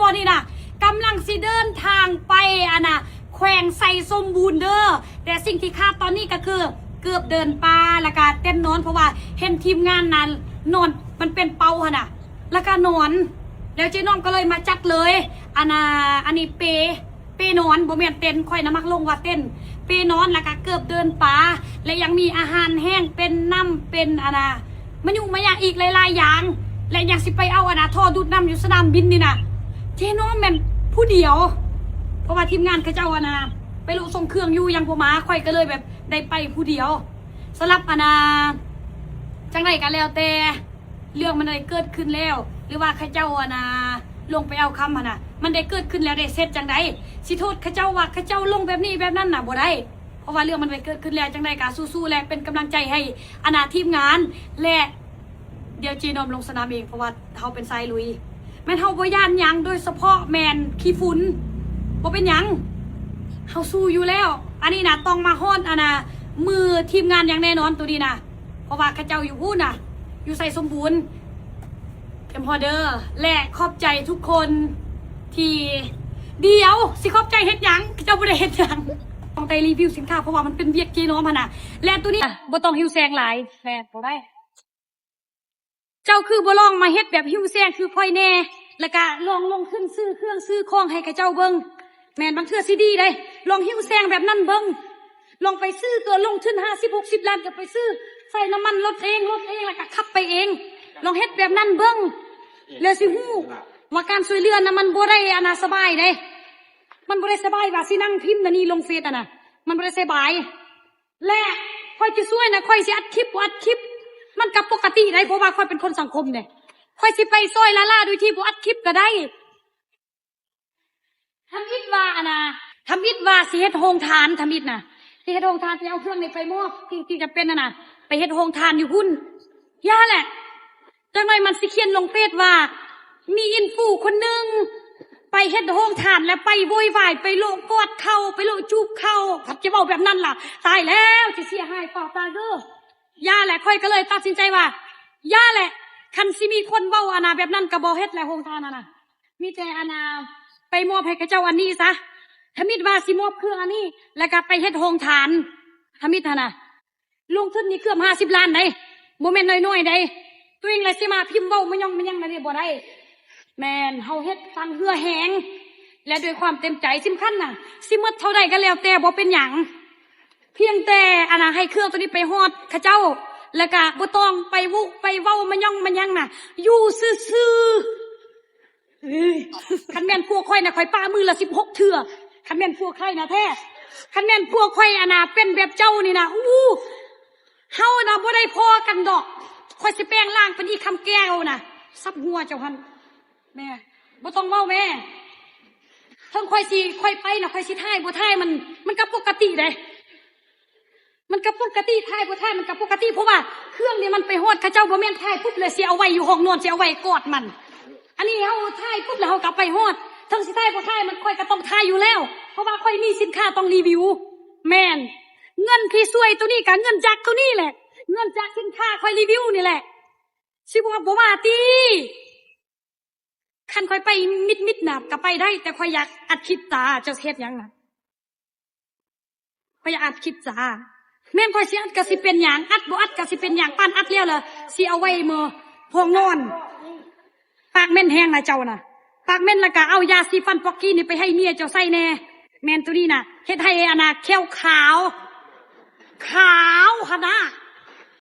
ຕອນນີ້ນະ ກຳລັງຊິເດີນທາງໄປ ອັນນະ ແຂວງໄຊສົມບູນເດີ. ແຕ່ສິ່ງທີ່ຂາດຕອນນີ້ກໍຄືເກີບເດີນປ່າ ແລ້ວກະເຕັນນອນ ເພາະວ່າເຫັນທີມງານນັ້ນນອນ ມັນເປັນເປົ້າຫັ້ນນະ ແລ້ວກະນອນ ແລ້ວເຈນ້ອມກໍເລີຍມາຈັດເລີຍ ອັນນະ ອັນນີ້ເປ ເປນອນ ບໍ່ແມ່ນເຕັນ ຂ້ອຍນະມັກລົງວ່າເຕັນ ເປນອນ ແລ້ວກະເກີບເດີນປ່າ ແລະຍັງມີອາຫານແຫ້ງ ເປັນນ້ຳ ເປັນອັນນະ ມາຍຸມາຍາອີກຫຼາຍໆຢ່າງ ແລະຍັງຊິໄປເອົາອັນນະ ທໍ່ດູດນ້ຳຢູ່ສະໜາມບິນນີ້ນະ ເຈນ້ອມແມ່ນຜູ້ດຽວ ເພາະວ່າທີມງານເຂົາເຈົ້າອັນນະ ໄປໂລະສົ່ງເຄື່ອງຢູ່ ຍັງບໍ່ມາ ຂ້ອຍກໍເລີຍແບບໄດ້ໄປຜູ້ດຽວ. ສຳລັບອັນນະ ຈັ່ງໃດກໍແລ້ວແຕ່ ເລື່ອງມັນໄດ້ເກີດຂຶ້ນແລ້ວ ຫຼືວ່າເຂົາເຈົ້າອັນນະ ລົງໄປເອົາຄຳຫັ້ນນະ ມັນໄດ້ເກີດຂຶ້ນແລ້ວເດ້ ເຮັດຈັ່ງໃດ ຊິໂທດເຂົາເຈົ້າວ່າເຂົາເຈົ້າລົງແບບນີ້ແບບນັ້ນນະ ບໍ່ໄດ້ ເພາະວ່າເລື່ອງມັນໄດ້ເກີດຂຶ້ນແລ້ວ. ຈັ່ງໃດກໍສູ້ໆ ແລະເປັນກຳລັງໃຈໃຫ້ອັນນະທີມງານ ແລະດຽວເຈນ້ອມລົງສະໜາມເອງ ເພາະວ່າເຮົາເປັນສາຍລຸຍ ແມ່ນເຮົາບໍ່ຢ້ານຫຍັງ ໂດຍສະເພາະແມ່ນຂີ້ຝຸ່ນ ບໍ່ເປັນຫຍັງ ເຮົາສູ້ຢູ່ແລ້ວ. ອັນນີ້ນະ ຕ້ອງມາຮອດອັນນະ ມືທີມງານຢ່າງແນ່ນອນ ໂຕນີ້ນະ ເພາະວ່າເຂົາເຈົ້າຢູ່ພຸ້ນນະ ຢູ່ໄຊສົມບູນ ເຕຣຍມຮອເດີ ແລະຂອບໃຈທຸກຄົນທີ່ ດຽວ ຊິຂອບໃຈເຮັດຫຍັງ? ເຂົາເຈົ້າບໍ່ໄດ້ເຮັດຫຍັງ ຕ້ອງໄດ້ຣີວິວສິນຄ້າ ເພາະວ່າມັນເປັນວຽກເຈນ້ອມຫັ້ນນະ ແລະໂຕນີ້ ບໍ່ຕ້ອງຫິ້ວແຊງຫຼາຍ ແມ່ນ ບໍ່ໄດ້. ເຈົ້າຄືບໍ່ລອງມາເຮັດແບບຫິ້ວແຊງຄືຂ້ອຍແດ່ ແລ້ວກະລອງລົງທຶນຊື້ເຄື່ອງຊື້ຂອງໃຫ້ເຂົາເຈົ້າເບິ່ງ ແມ່ນ ບາງເທື່ອຊິດີເດ້ ລອງຫິ້ວແຊງແບບນັ້ນເບິ່ງ ລອງໄປຊື້ຕົວ ລົງທຶນຫ້າສິບຫົກສິບລ້ານ ກໍໄປຊື້ ໃສ່ນ້ຳມັນລົດເອງ ລົດເອງ ແລ້ວກະຂັບໄປເອງ ລອງເຮັດແບບນັ້ນເບິ່ງ ແລ້ວຊິຮູ້ວ່າການຊ່ວຍເຫຼືອນະ ມັນບໍ່ໄດ້ອັນນະ ສະບາຍເດ້ ມັນບໍ່ໄດ້ສະບາຍວ່າຊິນັ່ງພິມນະນີ້ລົງເຟສຫັ້ນນະ ມັນບໍ່ໄດ້ສະບາຍ. ແລະຂ້ອຍຈະຊ່ວຍນະ ຂ້ອຍຊິອັດຄລິບ ບໍ່ອັດຄລິບ ມັນກໍປົກກະຕິໄດ໋ ເພາະວ່າຂ້ອຍເປັນຄົນສັງຄົມເດ້ ຂ້ອຍຊິໄປຊ່ອຍລ້າໆ ໂດຍທີ່ບໍ່ອັດຄລິບກໍໄດ້. ທຳອິດວ່າອັນນະ ທຳອິດວ່າຊິເຮັດໂຮງທານ ທຳອິດນະ ຊິເຮັດໂຮງທານ ຊິເອົາເຄື່ອງນີ້ໄປມອບ ສິ່ງທີ່ຈຳເປັນຫັ້ນນະ ໄປເຮັດໂຮງທານຢູ່ພຸ້ນ ຢ່າແຫຼະ. ຈັກໜ້ອຍມັນຊິຂຽນລົງເຟສວ່າ ມີອິນຟູຄົນໜຶ່ງໄປເຮັດໂຮງທານ ແລ້ວໄປໂວຍວາຍ ໄປໂລະກອດເຂົາ ໄປໂລະຈູບເຂົາ ພັດຈະເວົ້າແບບນັ້ນລະ ຕາຍແລ້ວ ຊິເສຍຫາຍປ່າຕາຍເດີ. ຢ່າແຫຼະ ຂ້ອຍກໍເລີຍຕັດສິນໃຈວ່າ ຢ່າແຫຼະ ຄັນຊິມີຄົນເວົ້າອັນນະ ແບບນັ້ນກໍບໍ່ເຮັດແຫຼະ ໂຮງທານຫັ້ນນະ ມີແຕ່ອັນນະ ໄປມອບໃຫ້ເຂົາເຈົ້າອັນນີ້ຊະ ທຳອິດວ່າຊິມອບເຄື່ອງອັນນີ້ ແລ້ວກໍໄປເຮັດໂຮງທານ ທຳອິດຫັ້ນນະ. ລົງທຶນນີ້ເກືອບຫ້າສິບລ້ານໃດ໋ ບໍ່ແມ່ນນ້ອຍໆໃດ໋ ຕົວເອງລະຊິມາພິມເວົ້າມະຍ່ອງມະຍັງແນວນີ້ບໍ່ໄດ້ ແມ່ນ ເຮົາເຮັດທັງເຫື່ອແຮງ ແລະດ້ວຍຄວາມເຕັມໃຈ ສຳຄັນນະ ຊິໝົດເທົ່າໃດກໍແລ້ວແຕ່ ບໍ່ເປັນຫຍັງ ພຽງແຕ່ອັນນະ ໃຫ້ເຄື່ອງໂຕນີ້ໄປຮອດເຂົາເຈົ້າ ແລ້ວກະບໍ່ຕ້ອງໄປວຸໄປເວົ້າມະຍ່ອງມະຍັງນະ ຢູ່ຊື່ໆ. ເອີຍ ຄັນແມ່ນພວກຂ້ອຍນະ ຂ້ອຍປະມື້ລະສິບຫົກເທື່ອ ຄັນແມ່ນພວກຂ້ອຍນະແທ້ ຄັນແມ່ນພວກຂ້ອຍອັນນະ ເປັນແບບເຈົ້ານີ້ນະ ອູ້ ເຮົານະບໍ່ໄດ້ພໍ້ກັນດອກ ຂ້ອຍຊິແປງຮ່າງເປັນອີຄຳແກ້ວນະ ສັບຫົວເຈົ້າຫັ້ນ ແມ່ ບໍ່ຕ້ອງເວົ້າແມ່ ເຖິງຂ້ອຍຊິ ຂ້ອຍໄປນະ ຂ້ອຍຊິຖ່າຍບໍ່ຖ່າຍ ມັນ ມັນກໍປົກກະຕິເດ້. ມັນກໍປົກກະຕິ ຖ່າຍບໍ່ຖ່າຍມັນກໍປົກກະຕິ ເພາະວ່າເຄື່ອງນີ້ມັນໄປຮອດເຂົາເຈົ້າ ບໍ່ແມ່ນຖ່າຍປຸບແລ້ວຊິເອົາໄວ້ຢູ່ຫ້ອງນອນ ຊິເອົາໄວ້ກອດມັນ ອັນນີ້ເຮົາຖ່າຍປຸບແລ້ວເຮົາກໍໄປຮອດ ເຖິງຊິຖ່າຍບໍ່ຖ່າຍມັນ ຂ້ອຍກໍຕ້ອງຖ່າຍຢູ່ແລ້ວ ເພາະວ່າຂ້ອຍມີສິນຄ້າຕ້ອງຣີວິວ ແມ່ນ ເງິນທີ່ຊ່ວຍໂຕນີ້ກໍເງິນຈາກໂຕນີ້ແຫຼະ ເງິນຈາກສິນຄ້າຂ້ອຍຣີວິວນີ້ແຫຼະ ຊິບໍ່ ບໍ່ວ່າຕິ. ຄັນຂ້ອຍໄປມິດໆນະກໍໄປໄດ້ ແຕ່ຂ້ອຍຢາກອັດຄລິບຕາ ເຈົ້າຊິເຮັດຫຍັງນະ ຂ້ອຍຢາກອັດຄລິບຕາ ແມ່ນຂ້ອຍຊິອັດກໍຊິເປັນຫຍັງ ອັດບໍ່ອັດກໍຊິເປັນຫຍັງ ປານອັດແລ້ວລະຊິເອົາໄວ້ມື້ພວກນອນ ປາກເໝັນແຮງນະເຈົ້ານະ ປາກເໝັນ ແລ້ວກໍເອົາຢາສີຟັນປອກກີ້ນີ້ໄປໃຫ້ເມຍເຈົ້າໃຊ້ແດ່ ແມ່ນໂຕນີ້ນະ ເຮັດໃຫ້ອັນນະ ແຂ້ວຂາວ ຂາວຫັ້ນນະ.